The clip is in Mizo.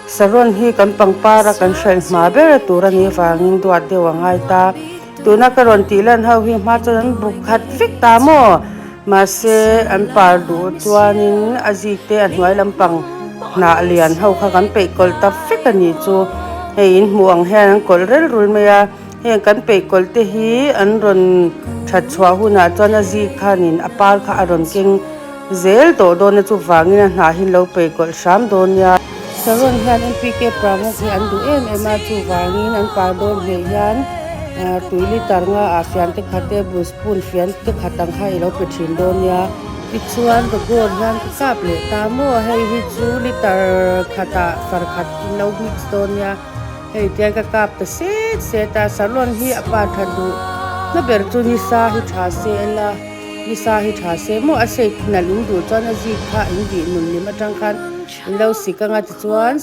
Saron hi kan pangpar a kan hralh hma ber a tur a nih avangin duat deuh a ngai ta. Tuna ka rawn tih lan ho hi hma chuan an buk khat vek ta maw? Mahse an par duh chuanin a zik te a hnuai lampang hnah lian ho kha kan peih kawlh ta vek a nih chu. Hei in hmuh ang hian an kawlh rel rul mai a, heng kan peih kawlh te hi an rawn that chhuah hunah chuan a zik khanin a par kha a rawn keng zel tawh dawn a chuvangin a hnah hi lo peih kawlh hram dawn nia. Saron hian NPK Pramuk hi an duh em em a, chuvangin an par dawn hmeh hian tui litre nga ah fian te khat te bul spoon fian te khat ang kha i lo pe thin dawn nia. Tichuan ka goal hian ka kap leh ta maw, hei hi chu litre khatah far khat in lo mix dawn nia, hei tian ka kap ta set set a, saron hi a par that duh na ber chu nisa hi tha se ela. Nisa hi tha se maw a shape nalh in duh chuan a zik kha in vih nun lim atang khan in lo sik anga tichuan.